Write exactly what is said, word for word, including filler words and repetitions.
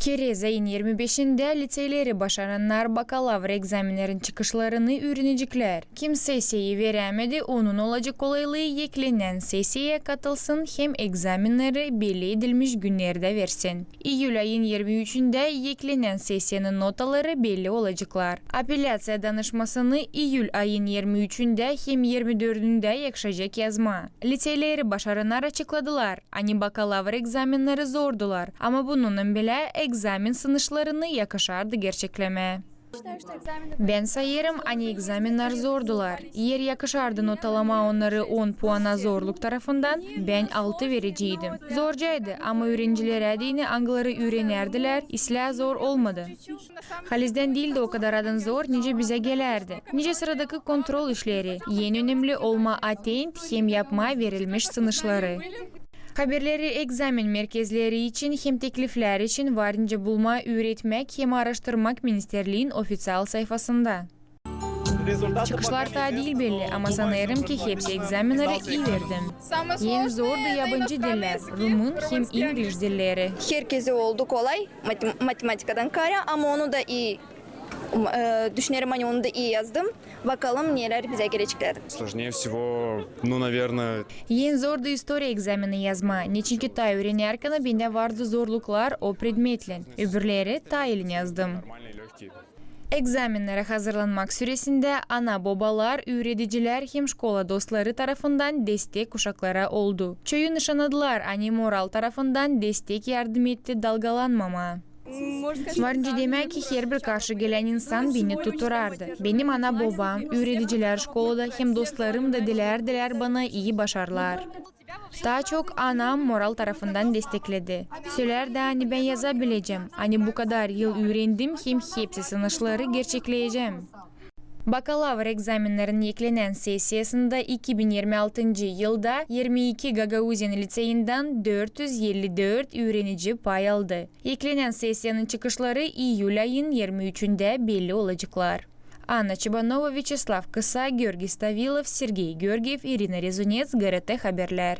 Kerez ayın irmi beşindä liţeyleri başarannar bakalavr egzamennerin çıkışlarını üüreneceklär. Kim sesiyayı verämedi, onun olacek kolaylıı eklenän sesiyaya katılsın hem egzamenneri belli edilmiş günnerdä versin. İyül ayın irmi üçündä eklenän sesiyanın notaları belli olaceklar. Apeläţiya danışmasını iyül ayın irmi üçündä hem irmi dördündä yakışacek yazmaa. Liţeyleri başarannar açıkladılar, ani bakalavr egzamenneri zordular, ama bununnan bilä egzamen sınışlarını yakışardı gerçeklemää. Bän sayêrım, ani egzamenner zordular. Eer yakışardı notalamaa onnarı on puana zorluk tarafından, bän altı vereceydim. Zorcaydı, ama üürencilerä deyni, angıları üürenärdilär, islää zor olmadı. Halizdän diildi o kadar adan zor, nicä bizä gelärdi. Nicä sıradakı kontrol işleri, en önemli olmaa atent hem yapmaa verilmiş sınışları. Haberleri egzamen merkezleri için hem tekliflär için var nicä bulmaa üüretmäk hem aaraştırmak ministerliin ofiţial sayfasında. Çıkışlar taa diil belli, ama sanêrım ki hepsi egzamenneri ii verdim. En zordu yabancı dillär, rumın hem ingliz dilleri. Herkezi oldu kolay matem-, matematikadan kaarä, ama onu da ii, e, düşünerim, ani onu da ii yazdım. Bakalım, nelär bizä gelecekti. Сложнее всего, ну, наверное... En zordu istoriya egzameni yazmaa, neçinki taa üürenärkän bendä vardı zorluklar o predmetlän, öbürleri taa ilin yazdım. Egzamennerä hazırlanmak süresindä ana-bobalar, üüredicilär hem şkola dostları tarafından destek uşaklara oldu. Çoyu nışannadılar, ani moral tarafından destek yardım etti dalgalanmamaa. Var nicä demää ki, herbir karşı gelän insan beni tutturardı. Benim ana-bobam, üüredicilär şkolada hem dostlarım da dilärdilär bana ii başarılar. Taa çok anam moral tarafından destekledi. Sölärdi, ani bän yazabilecäm, ani bu kadar yıl üürendim hem hepsi sınışları gerçekleyecäm. Bakalavr egzamennerin eklenän sesiyasında iki bin irmi altıncı yılda irmi iki Gagauziyanın liţeyindän dört üz elli dört üürenici pay aldı. Eklenän sesiyanın çıkışları iyül ayın irmi üçündä belli olaceklar. Anna Çebanova, Vyaçeslav Kısa, Georgiy Stavilov, Sergey Georgiev, İrina Rezunets, GRT Haberlär.